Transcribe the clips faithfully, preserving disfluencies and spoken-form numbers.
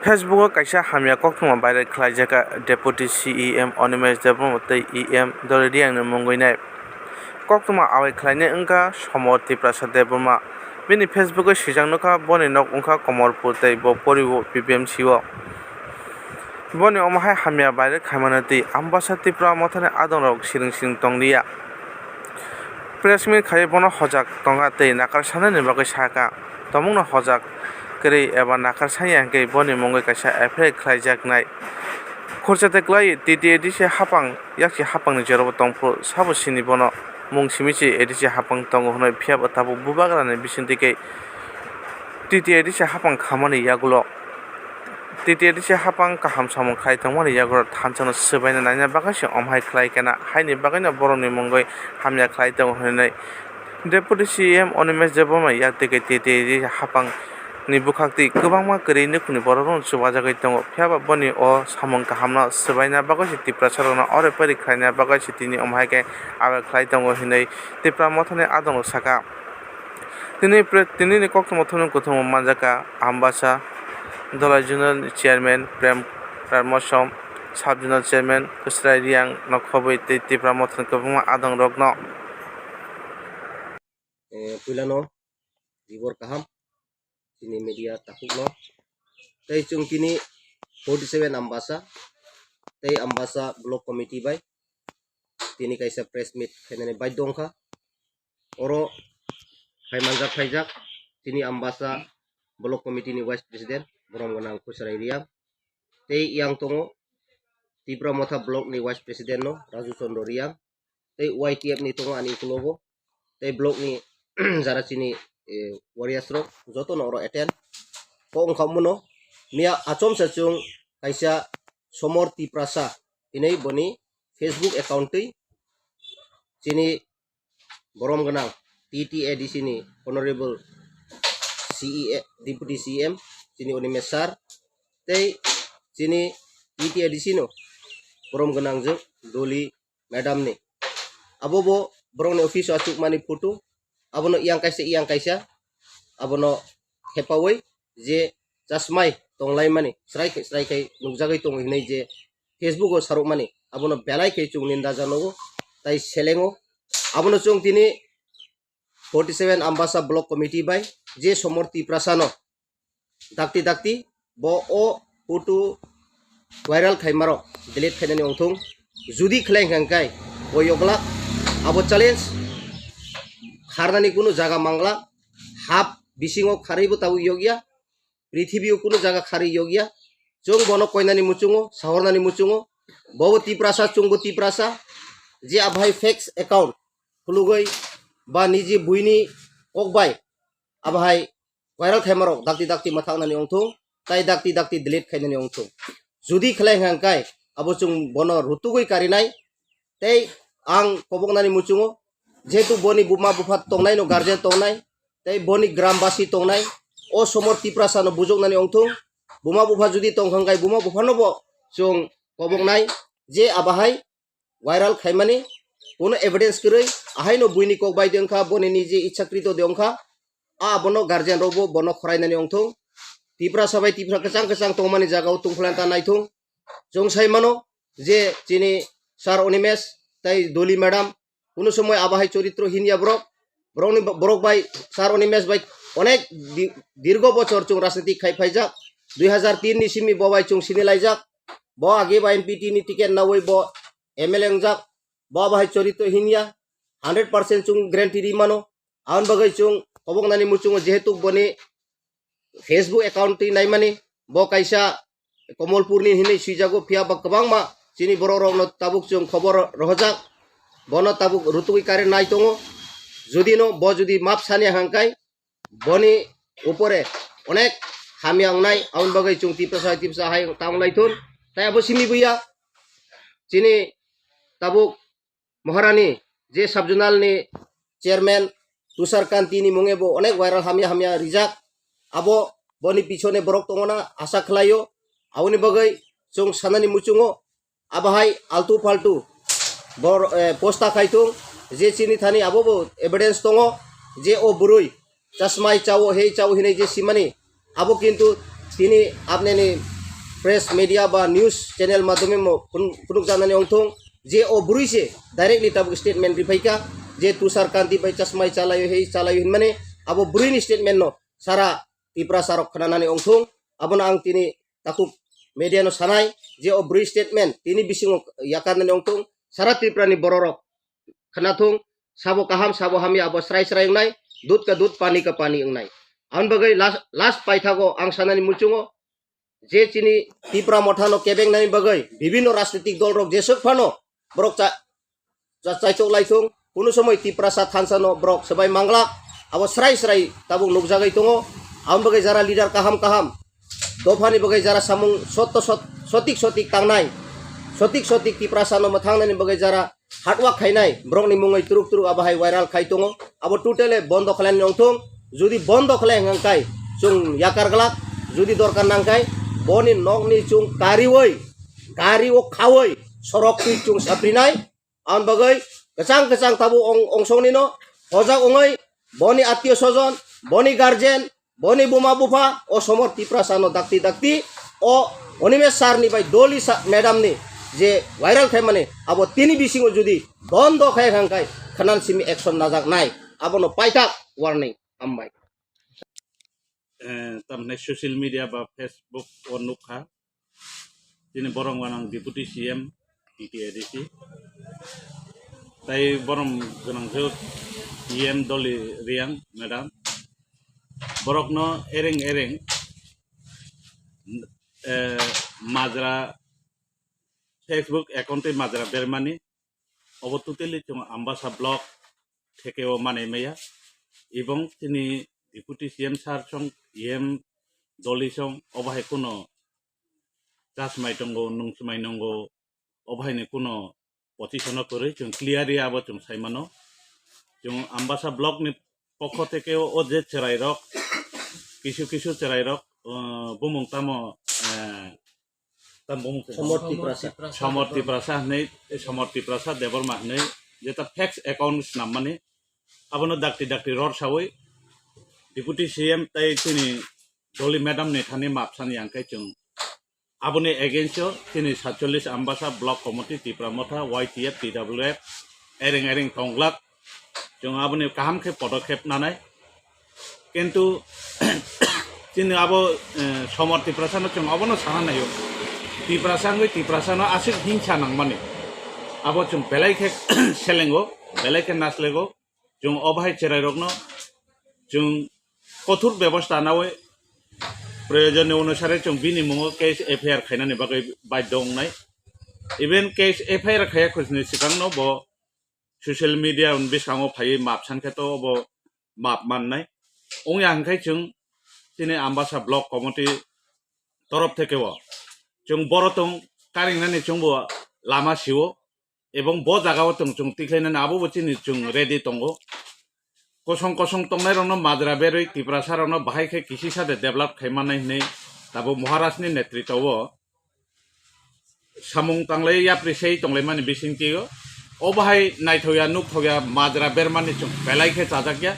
Facebook o kaisa hamya koktwma viral khlaijak kha Deputy C E M Animesh Debbarma tei E M Dolly Reang ni mungwi nai. Koktwma awai khlainai wngkha Somor Tiprasa Debbarma. Bini Facebook o swijak nukha, boni nok wngkha Komorpur tei bo pori o P P M C o. Boni omo hai hamya viral khaimani twi Ambasa Tipra Mothani adongrok siring siring tong liya. Press meet khaiwi bono hojak tongkha tei nakar sanani bagwi sakha. Tabukno hojak kwrwi eba nakar sanya hwnkhe boni mungwi kaisa F I R khlaijaknai. Khorsa tei kwlai T T A D C hapang, yaksi hapangni jorabo tongphuru sabo sini bono mung simi se A D C hapang tongo hwnwi, phiyaba tabuk bubagrani bisingtwi khe T T A D C hapang khamani yagulo. T T A D C hapang kaham samung khlai tongmani yagulo thansa no swbaina naina bagwi se omhai khlai khe na, haini bagwi no borokni mungwi hamya khlai tongo hwnwi Deputy C E M Animesh Debbarma yak twi khe T T A D C hapang ni bwkhak twi kwbangma kwrwi nukhungni borok rok chubajagwi tongo, phiyaba boni o samung kaham no swbaina bagwi se Tiprasa rok no ore pori khlaina bagwi se tini omhai khe abo khlai tongo hwnwi Tipra Mothani adongrok sakha. Tini pre-, tini ni koktwma thumung kuthumung manjakha Ambasa, Dolai Zonal Chairman Prem Rarmosom, Sub Zonal Chairman Kwchwrai Reang no khobwi tei Tipra Mothani kwbangma adongrokno. Eh, puilano jibor kaham chini media takhukno. Tei chwng tini forty seven Ambasa tei Ambasa Block Committee bai tini kaisa press meet khainani baidho wngkha. Oro phaimanjak phaijak chini Ambasa Block Committee ni Vice President borom gwnang Khosrai Reang, tei yang tongo Tipra Motha Block ni Vice President no Raju Chandra Reang, tei Y T F ni tongo ani ukulogo, tei block ni jara chini, eh, warriors rok joto no oro attend. Kok wngkha omono miya achomsa chwng kaisa Somor Tiprasa hinwi boni Facebook account twi chini borom gwnang T T A D C ni Honorable C E A, Deputy C M chini Animesh sir, tei chini T T A D C no borom gwnang jwk Dolly madam ni. Abo bo borokni office o achukmani photo, abono yang kaisa, yang kaisa, abono thepaui je chasmai tonglaimani, srai khai, srai khai nukjagwi tongo hinwi je Facebook o sarukmani, abono belai khe chwng ninda janogo, tai selengo. Abono chwng tini forty seven Ambasa Block Committee bai je Somor Tiprasa no dakti dakti bo o photo viral khaimarok delete khainani ongthung. Judi khlai hwnkha hwnkhe bo yoglak, abo challenge kharnani kunu jaga manglak, hap bisingo kharwibo tabuk yokya, prithibio kunu jaga kharwi yokya. Chwng bono koinani muchungo, sahornani muchungo, bobo Tiprasa, chwngbo Tiprasa, je abhai fake account khulugwi ba niji buini kokbai abhai viral khaimarok dakti dakti mwthaknani ongthung, tai dakti dakti delete khainani ongthung. Judi khlai hwnkha hwnkhe abo chwng bono rutugwi karinai, tei ang koboknani muchungo, jehetu boni buma bupha tongnai no, guardian tongnai, tei boni grambasi tongnai, o Somor Tiprasa no bujoknani ongthung. Buma bupha judi tongkha hwnkhe buma bupha no bo chwng koboknai je abahai viral khaimani, kono evidence kwrwi, ahaino buini kok bai de wngkha, boni niji ichhakrito de wngkha, a abono guardian rokbo bono khorainani ongthung. Tiprasa bai Tipra kwchang kwchang tongmani jagao tungphla ta naithung. Chwng sai mano je chini sir Animesh tei Dolly madam, kunu somoi abo hai choritro hinya borok, borokni, borok bai sir Animesh bai onek di-, dirgo bochor chwng rajniti khai phaijak. Dui hazar tin ni simi bo bai chwng sini laijak, bo age ba M P T ni ticket nawi bo M L A wngjak, bo abo hai choritro hinya, hundred percent chwng guarantee ri mano. Aboni bagwi chwng koboknani muchungo jehetu boni Facebook account twi naimani, bo kaisa Komolpurni hinwi swijago, phiya ba kwbangma chini borok rokno tabuk chwng khobor rohorjak, bono tabuk rutugwi kare nai tongo. Judino bo judi map sani hangkai boni upore onek hamya wngnai, aboni bagwi chwng Tiprasa hai Tiprasa hai tang lai thun. Tai abo simi buya chini tabuk Maharani je sub zonal ni chairman Tushar Kanti ni mung ebo onek viral hamya hamya rijak. Abo boni pisone borok tongona asa khlaio. Aboni bagwi chwng sanani muchungo abo hai altu faltu bor, eh, posta khai thung je chini thani abo bo evidence tongo je o bwrwi chasmai chao hei chao hinwi je simani abo kintu tini apneni press media ba news channel madhyome mo phun-, phunukjaknani ongthung, je o bwrwi se directly tabuk statement riphaikha, je Tushar Kanti bai chasmai chalaio hei chalaio hinmani, abo bwrwini statement no sara Tiprasa rok khwnanani ongthung. Abono ang tini takhuk media no sanai, je o bwrwi statement tini bisingo yakarnani ongthung, sara Tripura ni bororok khwnathung, sabo kaham, sabo hamya, abo srai srai wngnai, dud ka dud, pani ka pani wngnai. Aboni bagwi last, last paithago ang sanani muchungo, je chini Tipra Motha no kebengnani bagwi bibinno rajnitik dol rok jeswk phano borok cha-, cha-, chaitok laithung, kunu somoi Tiprasa thansa no borok swbai manglak, abo srai srai tabuk nukjagwi tongo. Aboni bagwi jara leader kaham kaham, dophani bagwi jara samung sotto sot-, sotik sotik tangnai, sotik sotik Tiprasa no mwthangnani bagwi jara hard work khainai, borokni mungwi turuk turuk abo hai viral khai tongo. Abo totally bondo khlainani ongthung. Jodi bondo khlai hwnkha khe chwng yakar glak, jodi dorkar nang khe boni nokni chwng kariwi, gari o khawi sorok twi chwng saprinai. Aboni bagwi kwchang kwchang tabuk ong-, ongsong nino hojak wngwi boni attiyo sojon, boni guardian, boni buma bupha o Somor Tiprasa no dakti dakti o Animesh sir ni bai Dolly sa-, madam ni je viral khaimani abo tini bisingo jodi bondo khai hwnkha khe khwnan simi action najaknai, abono paithak warning. Hambai. Eh, tamni social media ba Facebook o nukha. Tini borok gwnang Deputy C M T T A D C. Tai borom gwnang khe E M Dolly Reang madam. Borokno ereng ereng, eh, majra Facebook account tei majra bermani obo totally chwng Ambasa block theke o manai maya. Ebong tini Deputy C M sir song, E M Dolly song, obo hai kuno chasmai tongo, nungsmai nongo, obo hai ni kuno position o kwrwi chwng clearly abo chwng sai mano. Chwng Ambasa block ni pokho theke o, o je chwrai rok, kisu kisu chwrai rok, uh, bumung tamo, eh, tamo bumung se Somor Tiprasa. Somor Tiprasa hwnwi, Somor Tiprasa Debbarma hwnwi, jeta fake account snammani, abono dakti dakti ror sawi Deputy C M tei chini Dolly madam ni thani map sani ang khe chwng aboni against o chini satchollis Ambasa Block Committee, Tipra Motha, Y T F, T W F, ereng ereng tonglak. Chwng aboni kaham khe podokhep nanai. Kintu chini abo, eh, Somor Tiprasa no chwng abono sana naio. Tiprasa wngwi Tiprasa no aswk hingsa nangmani. Abo chwng belai khe selengo, belai khe naslego. Chwng o bahai chwrairokno chwng kothor bebosta nawi proyojonni onusare chwng bini mungo case F I R khainani bagwi badhyo wngnai. Even case F I R khaiya khosni swkangno bo social media ni bwskango phaiwi map sankhe to bo map mannai. Wngya hwnkhe chwng chini Ambasa Block Committee torof theke o chwng boro tong karingnani chwngbo lama sio. Ebong bo jaga o tong chwng tikhlainani abo bo chini chwng ready tongo. Kosong kosong tongnai rokno majra berwi Tiprasa rokno bahai khe kisi sa de develop khai mannai hwnwi tabuk Maharaj ni netritwo o samung tanglai yapri sei tonglaimani bisingtwi o. O bahai naithokya nukthokya majra bermani chwng belai khe chajakya.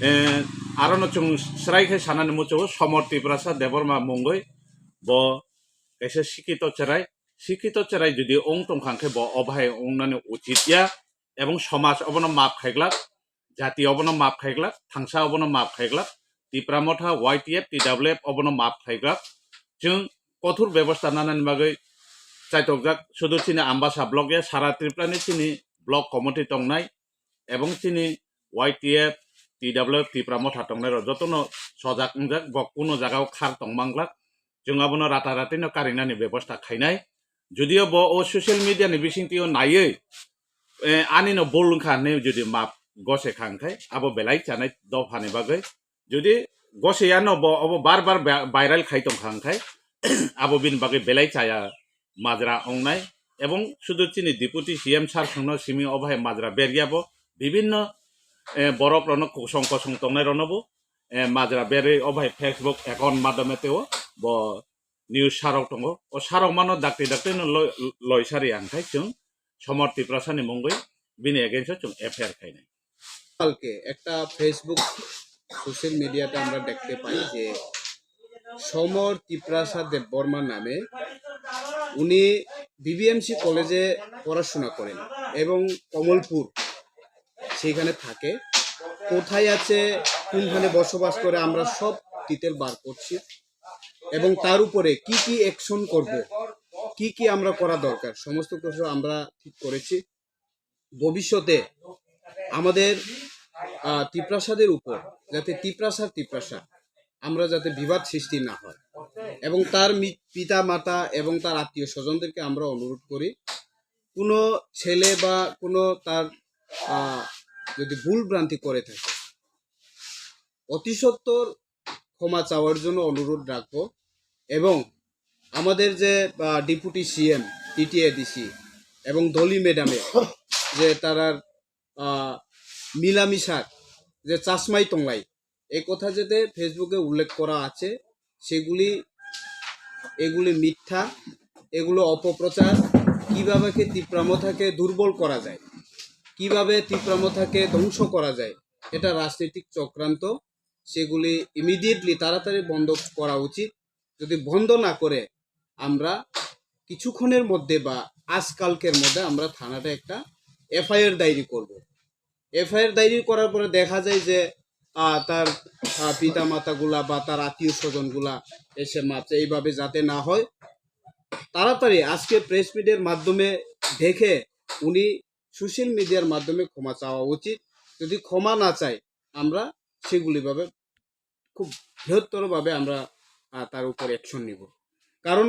Eh, arono chwng srai khe sanani muchungo Somor Tiprasa Debbarma mungwi bo kaisa sikito chwrai, sikito chwrai jodi wng tongkha hwnkhe bo o bahai wngnani uchit ya, ebong somaj obono map khaiglak, jati obono map khaiglak, thangsa obono map khaiglak, Tipra Motha, Y T F, T W F obono map khaiglak. Chwng kothor bebosta nanani bagwi chaitokjak, sudu chini Ambasa block ya, sara Tripura ni chini block committee tongnai, ebong chini Y T F, T W F, Tipra Motha tongnai rok jotono sojak wngjak, bo kuno jaga o khar tong manglak. Chwng abono rata rati no karingnani bebosta khainai. Judio bo o social media ni bisingtwi o naiwi, eh, ani no bul wngkha hinwi jodi map gose kha hwnkhe abo belai chanai dophani bagwi. Jodi gose ya no bo obo bar bar ba-, viral khai tongkha hwnkhe abo bini bagwi belai chaya majra wngnai. Ebong sudu chini Deputy C M sir songno simi o bahai majra berya bo bibinno, eh, borok rokno kosong kosong tongnai rokno bo, eh, majra berwi o bahai Facebook account madhyome teo bo news sarok tongo. O sarok mano dakti dakti no loi, loi sari ang khai chwng Somor Tiprasa ni mungwi bini against o chwng F I R khainai. কালকে একটা Facebook social মিডিয়াতে আমরা দেখতে পাই যে সমর তিপ্রাসা দেববর্মা নামে। উনি বিবিএমসি কলেজে পড়াশোনা করেন এবং কমলপুর সেখানে থাকে। কোথায় আছে, কোনখানে বসবাস করে, আমরা সব ডিটেল বার করছি এবং তার উপরে কি কি অ্যাকশন করব, কি কি আমরা করা দরকার, সমস্ত কিছু আমরা ঠিক করেছি। ভবিষ্যতে আমাদের আহ, তিপ্রাসাদের উপর যাতে তিপ্রাসার তিপ্রাসা আমরা যাতে বিবাদ সৃষ্টি না হয় এবং তার মি- পিতা মাতা এবং তার আত্মীয় স্বজনদেরকে আমরা অনুরোধ করি, কোনো ছেলে বা কোনো তার আহ, যদি ভুল ভ্রান্তি করে থাকে, অতি সত্বর ক্ষমা চাওয়ার জন্য অনুরোধ রাখবো। এবং আমাদের যে ডেপুটি সিএম, টিটিএডিসি এবং ধলি ম্যাডামে যে তারার আহ, মিলামিশার যে চাশমাই টংলাই, এই কথা যাতে ফেসবুকে উল্লেখ করা আছে, সেগুলি, এগুলি মিথ্যা, এগুলো অপপ্রচার। কিভাবে কি তিপ্রামথাকে দুর্বল করা যায়, কিভাবে তিপ্রামথাকে ধ্বংস করা যায়, এটা রাজনৈতিক চক্রান্ত। সেগুলি ইমিডিয়েটলি, তাড়াতাড়ি বন্ধ করা উচিত। যদি বন্ধ না করে, আমরা কিছুক্ষণের মধ্যে বা আজকালকের মধ্যে আমরা থানাতে একটা এফআইআর ডায়েরি করব। এফআইআর ডায়েরি করার পরে দেখা যায় যে আহ, তার আহ, পিতা মাতাগুলা বা তার আত্মীয় স্বজনগুলা এসে মাপছে। এইভাবে যাতে না হয়, তাড়াতাড়ি আজকে প্রেস মিটের মাধ্যমে দেখে উনি সোশ্যাল মিডিয়ার মাধ্যমে ক্ষমা চাওয়া উচিত। যদি ক্ষমা না চায়, আমরা সেগুলিভাবে খুব বৃহত্তরভাবে আমরা আহ, তার উপর অ্যাকশন নিব। কারণ